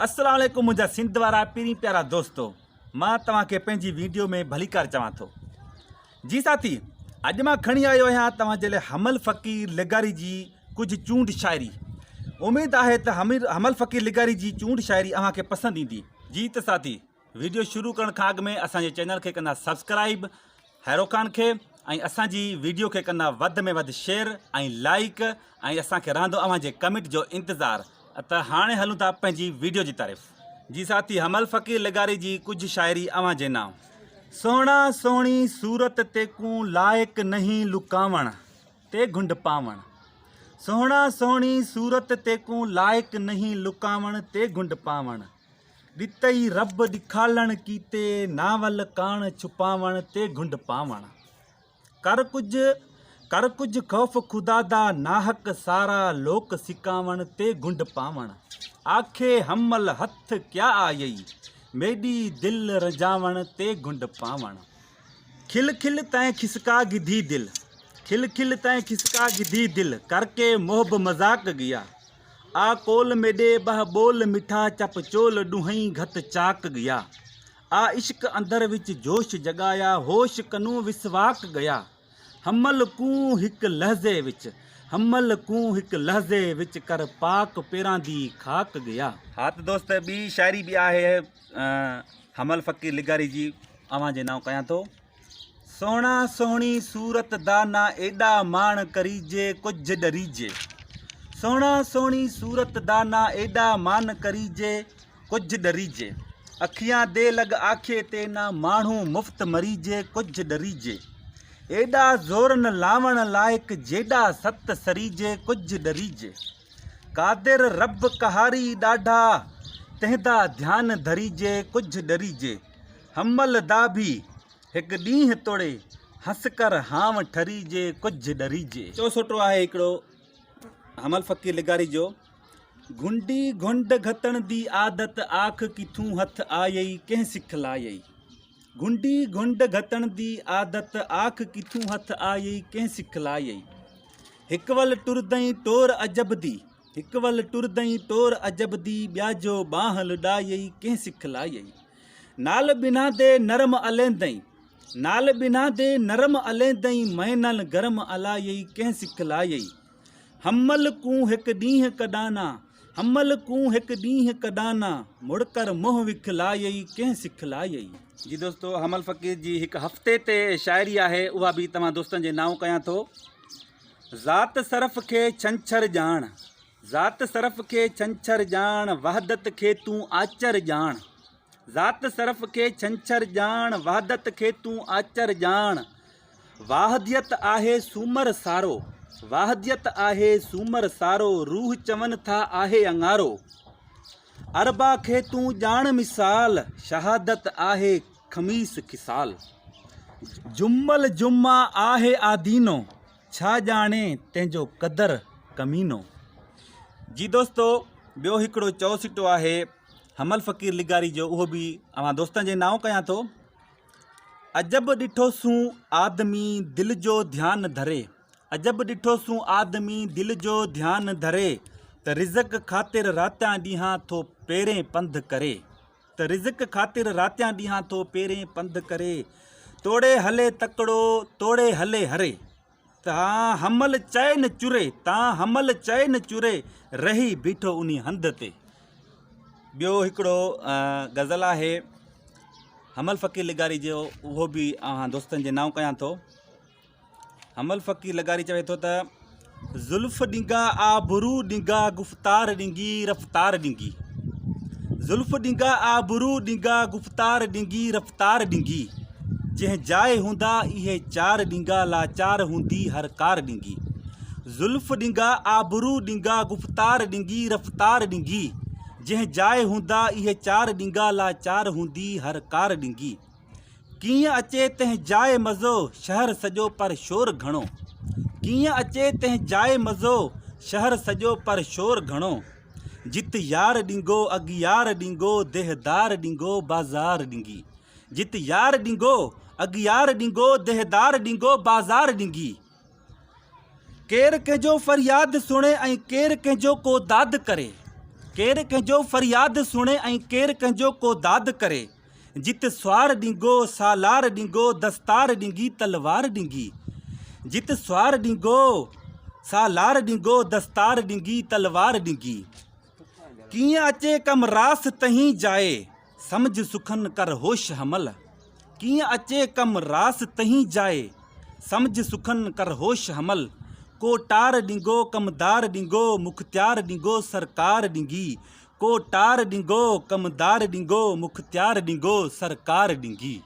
السلام عليڪم منهنجا سنڌ وارا پرين پيارا دوستو مان توهان کي پنهنجي ويڊيو ۾ ڀليڪار چوان ٿو جي ساٿي اڄ مان کڻي آيو آهيان توهان جي لاء حمل فقير لغاري جي ڪجهه چونڊ شاعري اميد آهي ته حمل فقير لغاري جي چونڊ شاعري اوهان کي پسند ايندي جي ته ساٿي ويڊيو شروع ڪرڻ کان اڳ ۾ اسان جي چينل کي ڪندا سبسڪرائيب هيرو خان کي ۽ اسان جي ويڊيو کي ڪندا وڌ ۾ وڌ شيئر ۽ لائيڪ ۽ اسان کي رهندو اوهان جي ڪمينٽ جو انتظار ته هاڻي هلون ٿا پنهنجي ويڊيو جي طرف. جي ساٿي حمل فقير لغاري جي ڪجهه شاعري اوهان جي نانء. سهڻا سهڻي صورت تيڪون لائق نهين لڪاوڻ تي گهنڊ پاوڻ سهڻا سهڻي صورت تيڪون لائق نهين لڪاوڻ تي گهنڊ پاوڻ ڏتئي رب ڏکالڻ ڪيتي ناول ڪاڻ ڇپاوڻ تي گهنڊ پاوڻ. ڪر ڪجهه ڪر ڪجهه خوف خدا دا ناحق سارا لوڪ سڪاوڻ تي گهنڊ پاوڻ. آکي حمل هٿ ڪيا آيئي ميڏي دل رنجاوڻ تي گهنڊ پاوڻ. کل کل تئين کسڪا گڌي دل کل کل تئين کسڪا گڌي دل ڪرڪي محب مذاق گيا. آ ڪول ميڏي ٻه ٻول مٺا چپ چول ڏونهئين گهت چاڪ ڳيا آ عشق اندر وچ جوش جڳايا هوش ڪنون وسواڪ ڳيا حمل ڪون هڪ لحظي وچ حمل ڪون هڪ لحظي وچ ڪر پاڪ پيران the خاڪ ڳيا. ها ته دوست ٻي شاعري به آهي حمل فقير لغاري جي اوهان جي نانء ڪيان ٿو. سهڻا سهڻي صورت دا نا ايڏا ماڻ ڪريجي ڪجهه ڏريجي سهڻا سهڻي صورت دا نا ايڏا مان ڪريجي ڪجهه ڏريجي اکيان the لڳ آکي تي نا ماڻهو مفت مريجي ڪجهه ڏريجي ايڏا زور نه لاوڻ لائق جيڏا ست سريجي ڪجهه ڏريجي قادر رب قهاري ڏاڍا تنهن دا ڌيان ڌريجي ڪجهه ڏريجي حمل دا ڀي هڪ ڏينهن توڙي هنس ڪر هانء ٺريجي ڪجهه ڏريجي. چوسوٽو آهي هڪڙو حمل فقير لغاري جو. گهنڊي گهنڊ گهتڻ the عادت آک ڪٿون هٿ آيئي ڪنهن سک لايئي. گهنڊي گهنڊ گهتڻ the عادت آک ڪٿون هٿ آيئي ڪنهن سک لايئي. هڪ ول ٽردئين ٽور عجب the هڪ ول ٽردئين ٽور عجب the ٻيا جو ٻانهن لڏايئي ڪنهن سک لايئي. نال ٻنهان the نرم اليندئين نال ٻنهان the نرم اليندئين مئن نال گرم الايئي ڪنهن سک لايئي حمل ڪون هڪ ڏينهن ڪڏانا حمل ڪون هڪ ڏينهن ڪڏانا مڙ ڪر منهن وک لايئي ڪنهن سک لايئي. جي دوستو حمل فقير جي هڪ هفتي تي شاعري آهي اها به توهان دوستن جي نانء ڪيان ٿو. ذات صرف کي ڇنڇر ڄاڻ. ذات صرف کي ڇنڇر ڄاڻ، وحدت کي تون آچر ڄاڻ. ذات صرف کي ڇنڇر ڄاڻ، وحدت کي تون آچر ڄاڻ. واحديت آهي سومر سارو، واحديت آهي سومر سارو، روح چون ٿا آهي اڱارو. اربع کي تون ڄاڻ مثال، شهادت آهي خميس خصال. جمل جمعه آهي آدينو، ڇا ڄاڻي تنهن جو قدر ڪمينو. جي دوستو ٻيو هڪڙو چئو سٽو آهي حمل فقير لغاري جو اهو به اوهان دوستن جي نانء ڪيان ٿو. عجب ڏٺوسون آدمي دل جو ڌيان ڌري عجب ڏٺوسون آدمي دل جو ڌيان ڌري ته رزق خاطر راتيان ڏينهان ٿو پيرين پنڌ ڪري. ته رزق خاطر راتيان ڏينهان ٿو پيرين پنڌ ڪري، توڙي هلي تڪڙو توڙي هلي هري، تان حمل چئي نه چري، تان حمل چئي نه چري، رهي بيٺو انهي هنڌ تي. ٻيو هڪڙو غزل آهي حمل فقير لغاري جو اهو به اوهان دوستن جي نانء ڪيان ٿو. حمل فقير لغاري چوي ٿو ته زلف ڏنگا آبرو ڏنگا گفتار ڏنگي رفتار ڏنگي زلف ڏنگا آبرو ڏنگا گفتار ڏنگي رفتار ڏنگي جنهن جاء هوندا اهي چار ڏنگا لاچار هوندي هر ڪار ڏنگي زلف ڏنگا آبرو ڏنگا گفتار ڏنگي رفتار ڏنگي جنهن جاء هوندا اهي چار ڏنگا لاچار هوندي هر ڪار ڏنگي ڪيئن اچي تنهن جاء مزو، شهر سڄو پر شور گهڻو. ڪيئن اچي تنهن جاء مزو، شهر سڄو پر شور گهڻو. جت يار ڏنگو، اغيار ڏنگو، دهدار ڏنگو، بازار ڏنگي. جت يار ڏنگو، اغيار ڏنگو، دهدار ڏنگو، بازار ڏنگي. ڪير ڪنهن جو فرياد سڻي ۽ ڪير ڪنهن جو ڪو داد ڪري. ڪير ڪنهن جو فرياد سڻي ۽ ڪير ڪنهن جو ڪو داد ڪري. جت سوار ڏنگو، سالار ڏنگو، دستار ڏنگي، تلوار ڏنگي. جت سوار ڏنگو، سالار ڏنگو، دستار ڏنگي، تلوار ڏنگي. ڪيئن اچي ڪم راس تهين جائي، سمجهه سخن ڪر هوش حمل. ڪيئن اچي ڪم راس تهين جائي، سمجهه سخن ڪر هوش حمل. ڪو ٽار ڏنگو، ڪمدار ڏنگو، مختيار ڏنگو، سرڪار ڏنگي. ڪو ٽار ڏنگو، ڪمدار ڏنگو، مختيار ڏنگو، سرڪار ڏنگي.